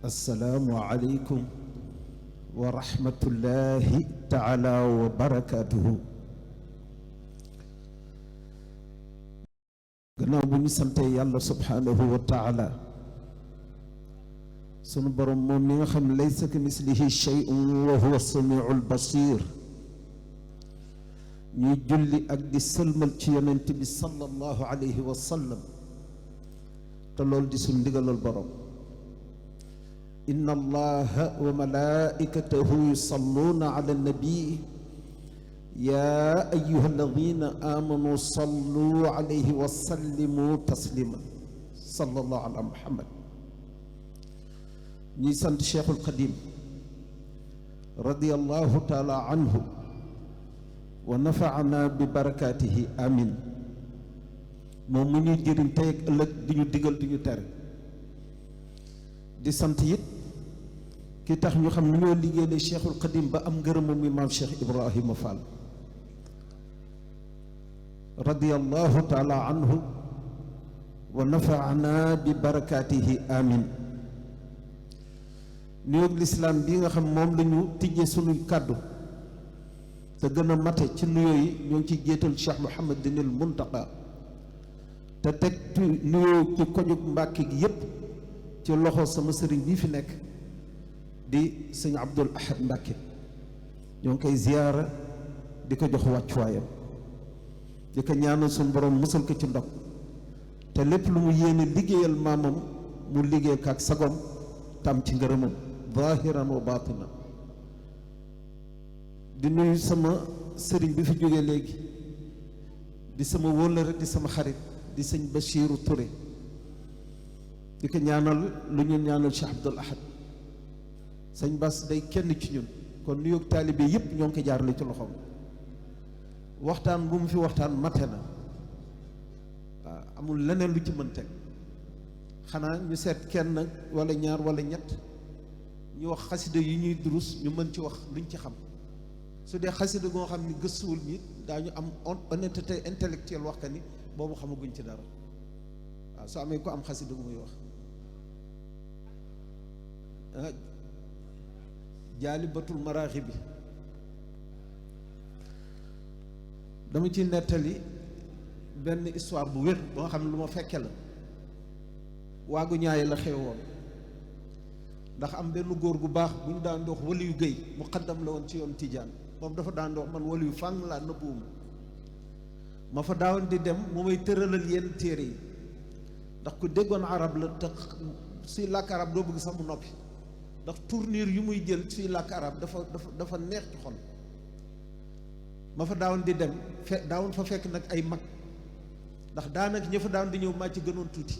السلام عليكم ورحمة الله تعالى وبركاته. gannaaw bu ñu sante yàlla subhanahu wa taala sunu borom moom mi nga xam ne laysa ka mislihi shay'un wa huwa samiul basir ñuy julli ak di sëlmal ci yonent bi sallallahu alayhi wa sallam te loolu di suñ ndigalal borom. inna allaha wa malaikatahu yusalluna ala nabi ya ayuha alladina amanu sallu alayhi wa sallimu taslima sallallahu ala muhammad. ñuy sant cheikhul qadim radiyallahu taala anhu wa nafaana bi barakatihi amin. moom mu ñuy jëriñ tey ak ëllëg di ñu digal di ñu tere. di sant it ki tax ñu xam ni ñoo liggéeyee cheikhul qadim ba am ngërëmam mi maam cheikh ibrahima fall radiyallahu taala anhu wa nafaana bi barakatihi amin. nuyoog lislaam bi nga xam moom la ñu tijjee sunuy kàddu te gën a mate ci nuyoo yi ñoo ngi ciy jéetal cheikh mouhamadinil muntaqa te teg nuyoo ci koñug mbàkke gi yépp ci loxo sama sëriñ bii fi nekk di sëñ abdul ahad mbàkke. ñoo ngi koy ziyaara di ko jox wàccuwaayam di ko ñaanal suñu borom musal ko ci ndog te lépp lu mu yéene liggéeyal maamam mu liggéey ko ak sagom tam ci ngërëmam zahiran wa batina. di nuyu sama sëriñ bi fi jógee léegi di sama wóllëre di sama xarit di sëñ Bachiru Touré di ko ñaanal lu ñu ñaanal Cheikh Abdoul Ahad. sëñ Bass day kenn ci ñun kon nuyoog taalibe yépp ñoo ngi ko jaarale ci loxoom. waxtaan bu mu fi waxtaan mate na waaw amul leneen lu ci mën teg xanaa ñu seet kenn wala ñaar wala ñett ñu wax xasida yi ñuy durus ñu mën ci wax luñ ci xam. su dee xasida goo xam ni gëstuwul ñi daañu am honnêteté intellectuelle wax ka ni boobu xamaguñ ci dara waaw su amee ko am xasida gu muy wax. jaalibatul maraaxi bi dama ci nettali benn histoire bu wér ba nga xam ne lu ma fekke la. waagu ñaaye la xewoon ndax am benn góor gu baax bu ñu daan dox waliyu géy muqaddam la woon ci yoon tijaan moom dafa daan dox man waliyu fàng laa nëbbuwuma ma fa daawoon di dem mu may tëralal yenn téere yi ndax ku déggoon arab la te suy làkk arab doo bëgg sax mu noppi ndax tournure yu muy jël suy làkk arab dafa neex ci xol. ma fa daawoon di dem daawoon fa fekk nag ay mag ndax daanaka ña fa daawoon di ñëw maa ci gënoon tuuti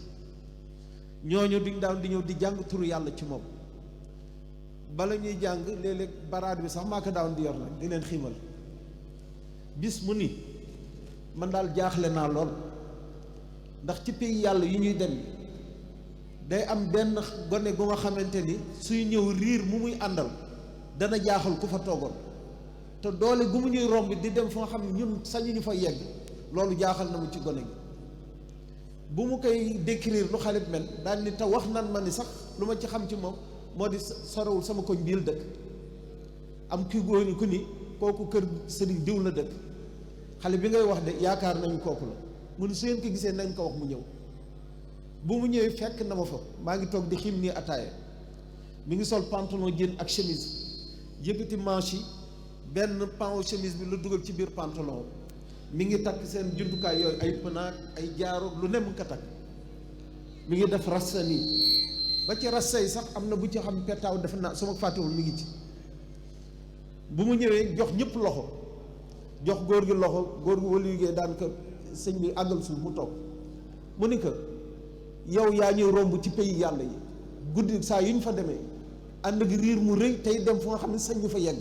ñooñu duñ daawoon di ñëw di jàng turu yàlla ci moom. bala ñuy jàng léeg-léeg baraad bi sax maa ko daawoon di yor nag di leen xiimal. bis mu ni man daal jaaxle naa lool ndax ci pays yàlla yi ñuy dem day am benn gone gu nga xamante ni suy ñëw riir mu muy àndal dana jaaxal ku fa toogoon te doole gu mu ñuy romb di dem foo xam ne ñun sañuñu fa yegg loolu jaaxal na mu ci gone gi. bu mu koy décrire lu xale bi mel daal ni te wax nan ma ni sax lu ma ci xam ci moom moo di sorewul sama koñ biir dëkk am kii góor ni ku ni kooku kër sëriñ diw la dëkk xale bi ngay wax de yaakaar nañu kooku la mu ni su ngeen ko gisee nañ ko wax mu ñëw. bu mu ñëwee fekk na ma fa maa ngi toog di xim nii ataaya mi ngi sol pantalon jean ak chemise yëkkati manche yi benn pan chemise bi la dugal ci biir pantalon mi ngi takk seen jumtukaay yooyu ay pënaak ay jaaroog lu ne mu ko takk mi ngi def rasta nii ba ci rasta yi sax am na bu ci xam pettaaw def naa su ma fàttewul mi ngi ci. bu mu ñëwee jox ñëpp loxo jox góor gi loxo góor gi wala liggéey daan ko sëñ bi àggal suuf mu toog mu ni ko yow yaa ñuy romb ci pays yàlla yi guddi saa yu ñu fa demee ànd ak riir mu rëy tey dem fu nga xam ne sañ ñu fa yegg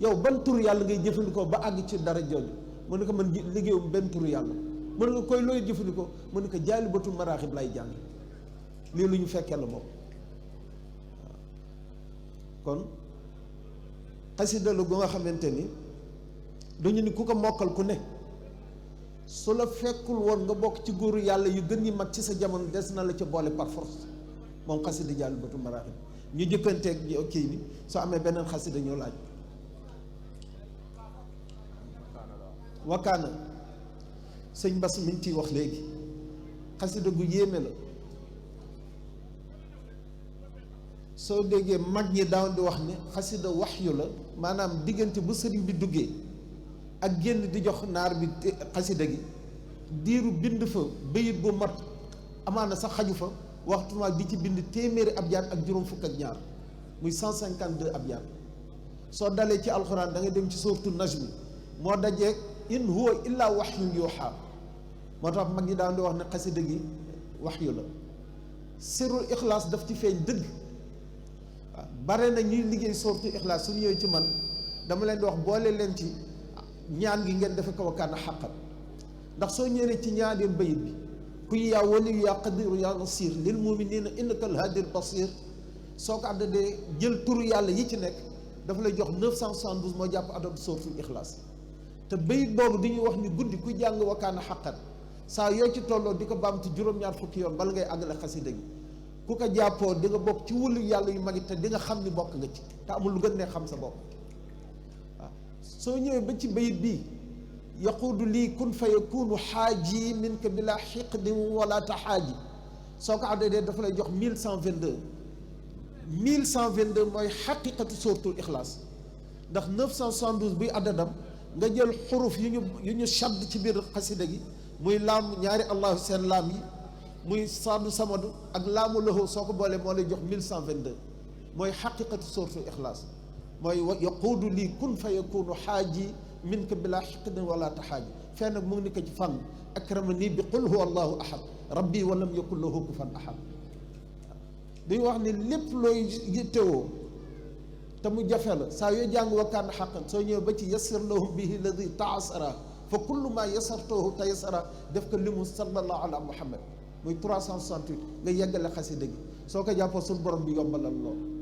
yow ban turu yàlla ngay jëfandikoo ba àgg ci dara jooju mu ne ko man liggéeyum benn turu yàlla mu ne ko koy looy jëfandikoo mu ne ko jaalibatul maraaxib lay jàng lii lu ñu fekkee la moom. kon xasida la gu nga xamante ni dañu ni ku ko mokkal ku ne su la fekkul woon nga bokk ci góoru yàlla yu gën yi mag ci sa jamono des na la ca boole par force moom xasida Jaalibatu Maraaxib ñu jëkkanteeg kii bi soo amee beneen xasida ñoo laaj wakkaana sëñ Bass mi ngi ciy wax léegi xasida gu yéeme la soo déggee mag ñi daaw di wax ne xasida waxyu la maanaam diggante bu sëriñ bi duggee ak génn di jox naar bi xasida gi diiru bind fa bayit bu mat amaana sax xaju fa waxtu ma di ci bind téeméeri abjaan ak juróom fukk ak ñaar muy 152 abjaan soo dalee ci alxuraan da nga dem ci suuratu najmi moo dajeeg in huwa illa waxyun yuuxa moo tax mag ñi daan di wax ne xasida gi waxyu la sirul ixlaas daf ci feeñ dëgg waaw bare na ñuy liggéey suuratu ixlaas suñu ñëwee ci man dama leen di wax boole leen ci ñaan gi ngeen defe ko wakkaana xaqat ndax soo ñëwee ci ñaareel bayit bi ku yaa waliyu yaa qadiru yaa nasir lil muminina innaka alhaadil basir soo ko àddadee jël turu yàlla yi ci nekk dafa lay jox 972 moo jàpp adab suratul ixlaas te bayit boobu di ñuy wax ni guddi ku jàng wakkaana xaqat saa yoo ci tolloo di ko baamtu juróom-ñaar fukki yoon bala ngay àggale xasida gi ku ko jàppoo di nga bokk ci wulu yàlla yu mag yi te di nga xam ni bokk nga ci te amul lu gën ne xam sa bopp waaw soo ñëwee ba ci bayit bii yaquudu lii kun fa yakunu xaaji min ka bila xiqdin wala taxaaji soo ko àddadee dafa lay jox 1122 1122 mooy xaqiqatu suratul ixlaas ndax 972 buy àddadam nga jël xuruf yu ñu shadd ci biir xasida gi muy laam ñaari allahu seen laam yi muy saadu samadu ak laamu lahu soo ko boolee moo lay jox 1122 mooy xaqiqatu suratul ixlaas mooy yaquudu lii kun fa yakunu xaaji min ka bila xiqdin wala taxaaji fenn nag mu ngi ni ko ci fànn akramani bi qul huwa allahu ahad rabbi wa lam yakun lahu kufuwan ahad di wax ni lépp looy yittewoo te mu jafe la saa yoo jàng wakkaan xaqan soo ñëwee ba ci yassir lahum bihi alladi taasara fa kullu ma yassartahu tayassara def ko limu sallallahu ala muhammad muy 368 nga yeggale xasida gi soo ko jàppoo suñu borom bi yombalal lool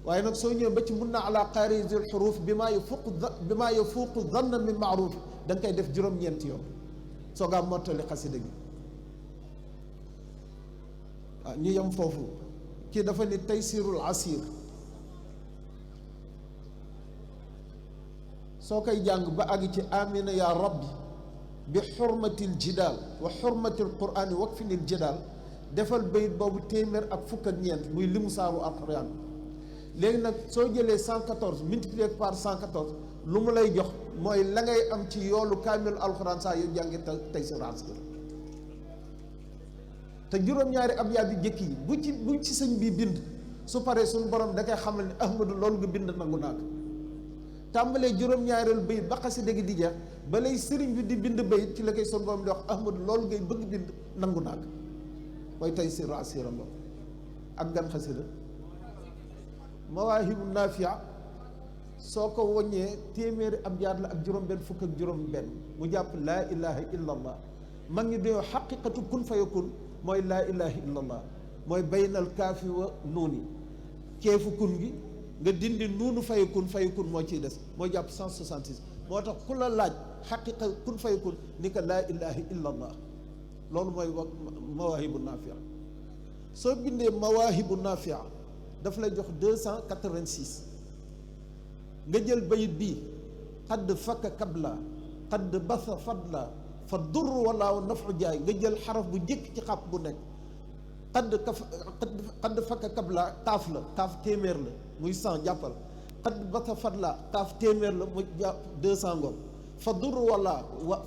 waaye nag soo ñëwee ba ci mun na ala qaarisil xuruuf bi maa yafuuqu zanna min maaruuf da nga koy def juróom-ñeenti yoon soo gaa mottali xasida gi waaw ñu yem foofu kii dafa ni taysirul asir soo koy jàng ba àgg ci amina ya rabbi bi xurmatil jidaal wa xurmatil quraani wakfinil jidaal defal bayit boobu téeméer ak fukk ak ñeent muy limu saaru alquran léegi nag soo jëlee 114 multiplié par 114 lu mu lay jox mooy la ngay am ci yoolu kaamil alxuraan saa yu jàngi tey si raasir te juróom-ñaari abyaat yu jëkk yi bu ci sëñ bi bind su paree suñu borom da koy xamal ni ahmadu loolu nga bind nangu naa ko tàmbalee juróom-ñaareel bayit ba xasida gi di jeex ba lay sëriñ bi di bind bayit ci la koy suñu borom di wax ahmadu loolu ngay bëgg bind nangu naa ko mooy tey si raasir ak gan xasida mawaahibu naafia soo ko woññee téeméeri abjaat la ak juróom benn fukk ak juróom benn mu jàpp laa ilaha illa allah mag ñi dañoo xaqiqatu kun fa yakun mooy laa ilaha illa allah mooy baynal kaafi wa nuuni keefu kun gi nga dindi nuunu fayakun moo ciy des moo jàpp 166 moo tax ku la laaj xaqiqa kun fa yakun ni ko laa ilaha illa allah loolu mooy wax mawaahibu naafia soo bindee mawaahibu naafia daf lay jox 286 nga jël bayit bii xadd fakka kabla xadd basa fadla fa dur wala nafu jaay nga jël xaraf bu njëkk ci xab bu nekk xadd fakka kabla kaaf la kaaf téeméer la muy 100 jàppal xadd basa fadla kaaf téeméer la mu jàpp 200 ngoon fa dur wala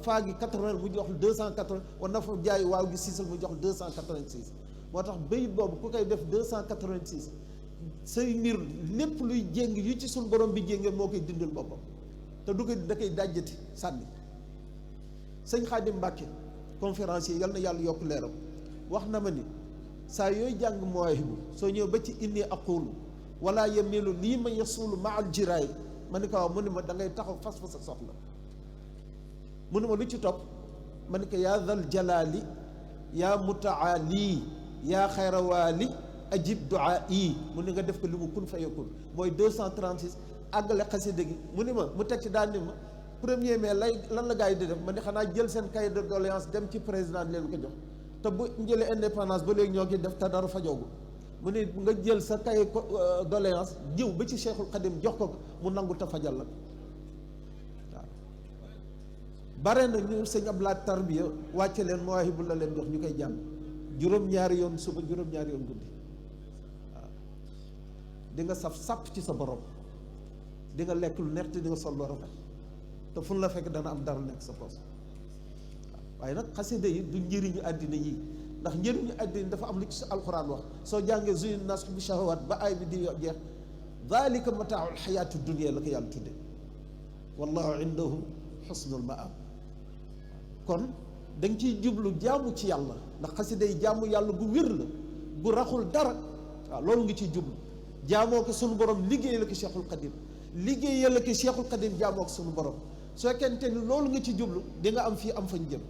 faa gi 80 mu jox 280 wa nafu jaay waaw gi siisal mu jox 286 moo tax bayit boobu ku koy def 286 say mbir lépp luy jéng yu ci suñ borom bi jéngee moo koy dindal boppam te du ko da koy dajjati sànni sëñ Xaadim Mbàkke conférencier yal na yàlla yokk leeram wax na ma ni saa yooyu jàng mawaahibu soo ñëw ba ci inni aqulu wala yamilu lii ma yasulu ma al jiraay ma ni ko waaw mu ni ma da ngay taxaw fas fa sa soxla mu ni ma lu ci topp ma ni ko yaa dal jalaali yaa mutaali yaa xayrawaali ajib duaa yi mu ni nga def ko li mu kun fayakun mooy 236 àggale xasida gi mu ni ma mu teg ci daal ni ma 1er mai lan la gars yi di def ma ni xanaa jël seen cahier de doléance dem ci président leen ko jox te bu njëlee indépendance ba léegi ñoo ngi def te dara fajoogu mu ne nga jël sa kay doléance jiw ba ci Cheikhul Khadim jox ko mu nangu te fajal la waaw bare na ñu sëñ Abdoulaye tarbiya wàcce leen mawaahibu la leen jox ñu koy jàng juróom-ñaari yoon suba juróom-ñaari yoon guddi waaw di nga saf sàpp ci sa borom di nga lekk lu neex te di nga sol lu rafet te fu la fekk dana am dara nekk sa poos waaye nag xasida yi du njëriñu àddina yi ndax njëriñu àddina dafa am lu ci alxuraan wax soo jàngee zuyyina naas bi shahawaat ba ay bi di jeex daalika mataaul xayaatu dunya la ko yàlla tudde wallahu indahu xusnul maab kon da nga ciy jublu jaamu ci yàlla ndax xasida yi jaamu yàlla bu wér la bu raxul dara waaw loolu nga ciy jublu jaamoo ko sunu borom liggéey la ko Cheikhul Khadim liggéeyal la ko Cheikhul Khadim jaamoo ko sunu borom soo kente ni loolu nga ci jublu di nga am fii am fañ jëm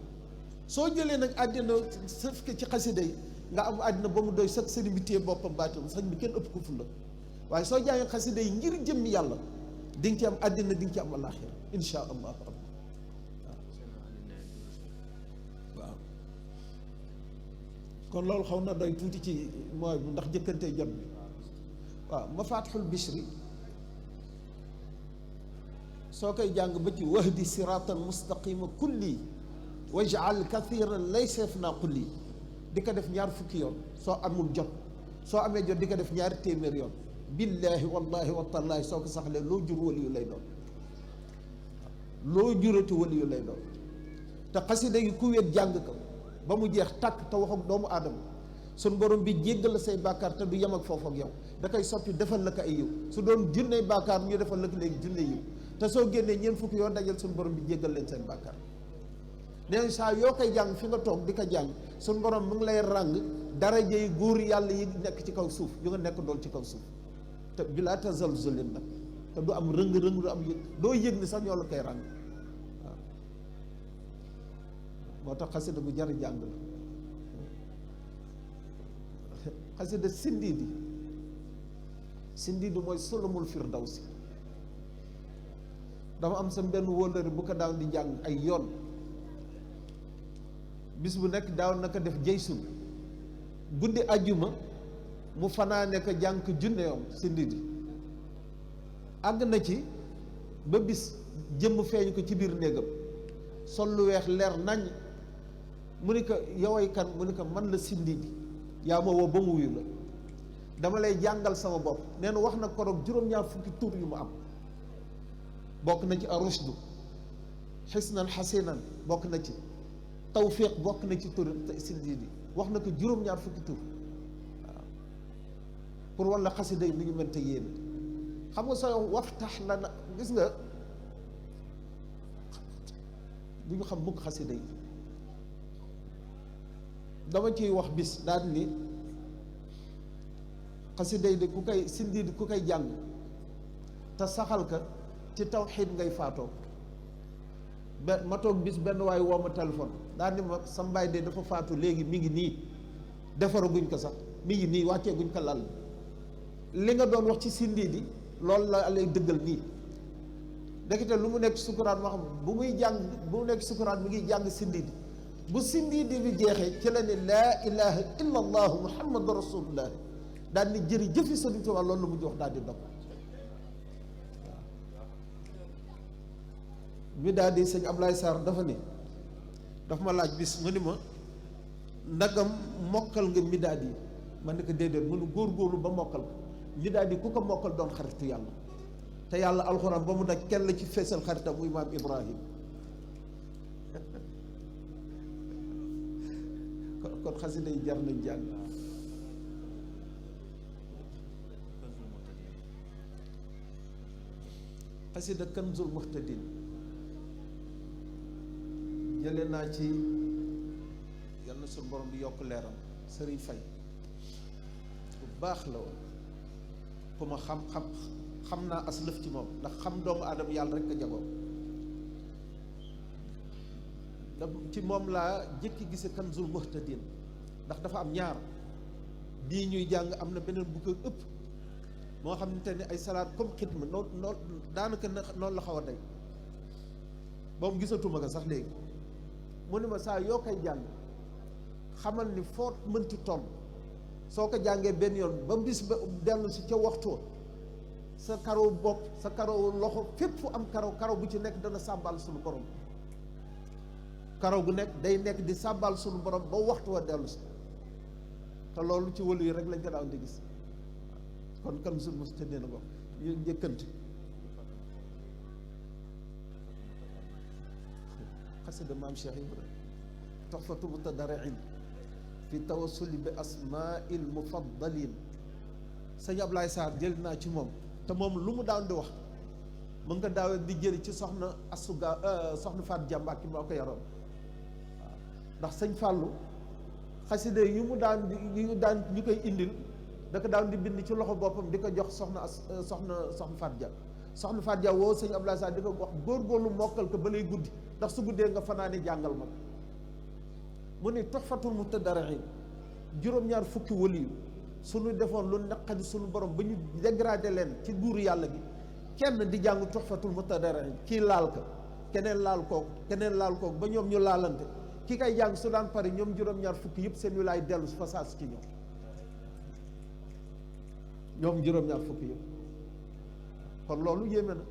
soo jëlee nag àddina sëf ko ci xasida yi nga am àddina ba mu doy sax sëriñ bi téye boppam baatam sañ bi kenn ëpp ko fulla waaye soo jàngee xasida yi ngir jëmmi yàlla di nga ci am àddina di nga ci am alaaxira insha allah rabbi waaw kon loolu xaw na doy tuuti ci mooy bu ndax jëkkantee jot bi waaw mafatixul bishri soo koy jàng ba ci wahdi siratan mustaqima kulli wajal kathiran laysa yafna kulli di ko def ñaar fukki yoon soo amul jot soo amee jot di ko def ñaari téeméer yoon billaahi wallahi watallaahi soo ko saxlee loo jur waliyu lay doon loo jurati waliyu lay doon te xasida yi ku wet jàng ko ba mu jeex tàkk te wax ak doomu aadama suñ borom bi jéggal la say bàkkaar te du yem ak foofu ak yow da koy soppi defal la ko ay yiw su doon junney bàkkaar ñu defal la ko léegi junne yiw te soo génnee ñeent fukki yoon dajal suñ borom bi jéggal leen seen bàkkaar neen saa yoo koy jàng fi nga toog di ko jàng suñ borom mu ngi lay ràng daraja yi góor yàlla yi nekk ci kaw suuf yu nga nekk dool ci kaw suuf te bilaa tazalzulin nag te du am rëng-rëng du am yëg doo yëg ni sax ñoo la koy ràng waaw moo tax xasida bu jar jàng la xasida sindiidi mooy solomul firdawsi dama am sa benn wóllëre bu ko daaw di jàng ay yoon bis bu nekk daaw na ko def jaysun guddi ajjuma mu fanaane ko jàng ko junne yoon sindiidi àgg na ci ba bis jëmm feeñ ko ci biir néegam sol lu weex leer nañ mu ni ko yoway kan mu ni ko man la sindiidi yaa ma woo ba mu wuyu la dama lay jàngal sama bopp nee na wax na koroog juróom-ñaar fukki tur yu mu am bokk na ci arushdu xisnan xasinan bokk na ci tawfiq bokk na ci tur sindiidi wax na ko juróom-ñaar fukki tur waaw pour walla xasida yi ni ñu mënta yéene xam nga sooy waftax la na gis nga du ñu xam mukk xasida yi dama ciy wax bis daal ni xasida yi de ku koy sindiidi ku koy jàng te saxal ka ci tawxiid ngay faatoo benn ma toog bis benn waaye woo ma téléphone daal ni ma sa mbaay de dafa faatu léegi mi ngi nii defaraguñ ko sax mi ngi nii wàccee guñ ko lal li nga doon wax ci sindiidi loolu la lay dëggal nii dekete lu mu nekk sukuraat moo xam bu muy jàng bu mu nekk sukuraat mi ngi jàng sindiidi bu sindiidi bi jeexee ci la ne laa ilaha illa allahu muhammadu rasulullah daal ni jëri jëfi Sëriñ Tuubaa loolu la mu jox daal di dog mi daal di sëñ Ablaye Sarr dafa ni dafa ma laaj bis mu ni ma ndagam mokkal nga midaad yi man ne ko déedéet mënu góorgóorlu ba mokkal ko midaad yi ku ko mokkal doon xaritu yàlla te yàlla alxuraan ba mu daj kenn la ci feesal xaritam muy maam Ibrahim kon xasida yi jar nañ jàng xasida kanzul muhtadin jële naa ci yal na suñu borom di yokk leeram sëriñ Fay bu baax la woon ku ma xam naa as lëf ci moom ndax xam doomu aadama yàlla rek a jagoo da ci moom laa jëkki gise kanzul muhtadin ndax dafa am ñaar bii ñuy jàng am na beneen bu ko ëpp moo xam ne te ne ay salaat comme xidma noonu daanaka noonu la xaw a day moom gisatuma ko sax léegi mu ne ma saa yoo koy jàng xamal ni foo mënti toll soo ko jàngee benn yoon ba bis ba dellu si ca waxtu sa karaw bopp sa karaw loxo fépp fu am karaw bu ci nekk dana sàbbal suñu borom karaw gu nekk day nekk di sàbbal suñu borom ba waxtu wa dellu si te loolu ci wëlu yi rek lañ ko daaw di gis kon kan suñu mos tëddee na ko ñu njëkkante xasida maam Cheikh Ibrahima Tuhfatu Mutadarri'in fi tawassuli bi asmaa'il mufaddalin sëñ Ablaye Sarr jël naa ci moom te moom lu mu daan di wax mu nga daaw di jëri ci soxna asuga soxna Faat Jàmbaak ki moo ko yaroon waaw ndax sëñ Fàllu xasida yu mu daan ñu koy indil da ko daan di bind ci loxo boppam di ko jox soxna Faat Dia soxna Faat Dia woo sëñ Ablaye Sarr di ko wax góorgóorlu mokkal ko ba lay guddi ndax su guddee nga fanaane jàngal ma mu ne Tuhfatul Mutadarri'in juróom-ñaar fukki waliyu suñu defoon lu naqadi suñu borom ba ñu dégradé leen ci guuru yàlla gi kenn di jàng Tuhfatul Mutadarri'in kii laal ko keneen laal kook ba ñoom ñu laalante ki kay jàng su daan pare ñoom juróom-ñaar fukki yëpp seen wilaay dellu fa saas ci ñoom juróom-ñaar fukki yëpp kon loolu yéeme na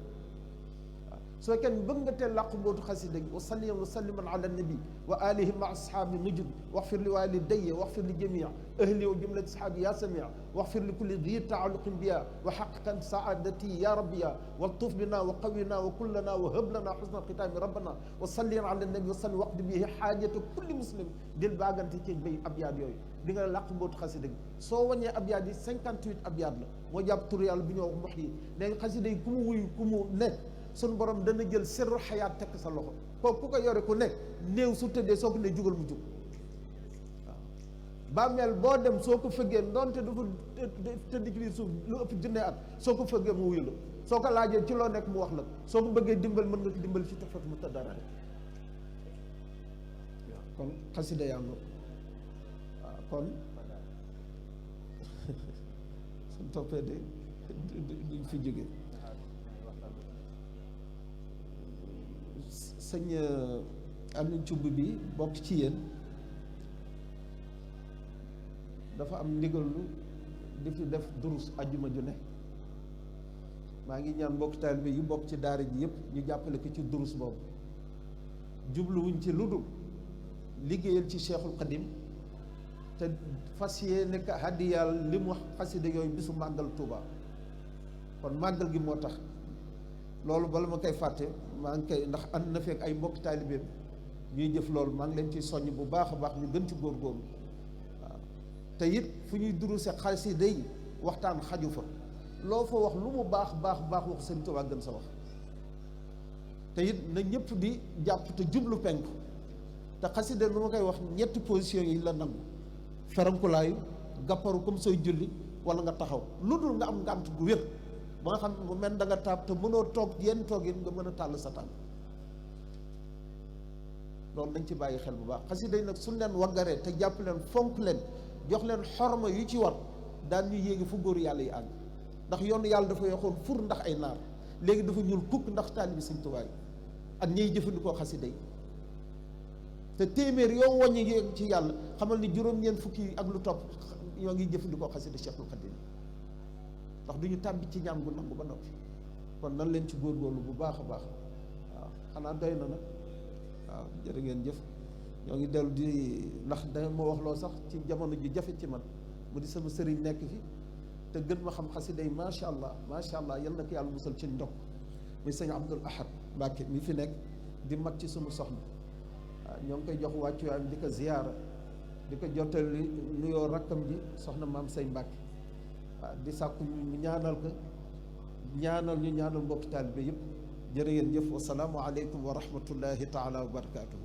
su fekkee bëgg nga teel làqu mbootu xasida gi wa salliyan wa salliman ala nabi wa alihi ma ashaabi mujud waxfir li walidayya waxfir li jamia ahli wa jumlati ashaabi ya samia waxfir li kulli di taalluqin biya wa xaqiqan saadati ya rabbiya waltuf bina wa qawina wa kullana wa hab lana xusna xitaami rabbana wa salliyan ala nabi wa salli waqdi bihi xaajata kulli muslim dil baagante ci bay abyaat yooyu di nga làqu mbootu xasida gi soo wàññee abyaat yi 58 abyaat la moo jàpp tur yàlla bi ñoo wax mox yi léegi xasida yi ku mu wuyu ku mu nekk suñu borom dana jël sirru xayaat tekk sa loxo kooku ku ko yore ku nekk néew su tëddee soo ko ne jugal mu jug waaw bàmmeel boo dem soo ko fëggee ndoonte dafa tëdd ci biir suuf lu ëpp junne at soo ko fëggee mu wuyu la soo ko laajee ci loo nekk mu wax la soo ko bëggee dimbal mën nga ko dimbal ci Tuhfatu Mutadarri'in waaw kon xasida yaa nga waaw kon suñ toppee de duñ fi jógee sëñ Aliou Thioub bi bokk ci yéen dafa am ndigalu di fi def durus ajjuma ju ne maa ngi ñaan mbokk taalibe yu bokk ci daara ji yëpp ñu jàppale ko ci durus boobu jubluwuñ ci lu dul liggéeyal ci Cheikhul Khadim te fas yéene nekk hadiyaal li mu xasida yooyu bisu màggal Touba kon màggal gi moo tax loolu bala ma koy fàtte maa ngi koy ndax ànd na fekk ay mbokk taalibeem ñuy jëf loolu maa ngi leen ci soññ bu baax a baax ñu gën ci góorgóorlu waaw te it fu ñuy duruse xasida yi waxtaan xaju fa loo fa wax lu mu baax wax Sëriñ Tuubaa gën sa wax te it na ñëpp di jàpp te jublu penku te xasida nu ma koy wax ñetti position yi la nangu ferankulaayu gàpparu comme sooy julli wala nga taxaw lu dul nga am ngànt gu wér ba nga xam mu mel da nga taab te mënoo toog yenn toog yi nga mën a tàll sa tànk loolu nañ ci bàyyi xel bu baax xasida yi nag suñ leen waggaree te jàpp leen fonk leen jox leen xorma yu ci war daan ñu yéegi fu góor yàlla yi àgg ndax yoonu yàlla dafa yoxoon fur ndax ay naar léegi dafa ñuul kukk ndax taalibi Sëñ Tuubaa yi ak ñiy jëfandikoo xasida yi te téeméer yoo wàññi ci yàlla xamal ni juróom-ñeent fukki ak lu topp ñoo ngi jëfandikoo xasida Cheikhul Khadim ndax du ñu tàbbi ci ñaan gu nangu ba noppi kon nan leen ci góorgóorlu bu baax a baax waaw xanaa doy na nag waaw jërë ngeen jëf ñoo ngi dellu di ndax da ma wax loo sax ci jamono ju jafe ci man mu di sama sëriñ nekk fi te gën ma xam xasida yi macha allah yal na ko yàlla musal ci ndog muy sëñ Abdul Ahad Mbàkke mi fi nekk di mag ci sunu soxna waaw ñoo ngi koy jox wàccuwaayam di ko ziyaara di ko jottali nuyoo rakkam ji soxna maam say Mbàkke waaw di sàkku ñu ñaanal ko ñaanal mbokki taalibe yëpp jërë ngeen jëf wasalaamu aleykum wa rahmatullahi taala wa barakaatuhu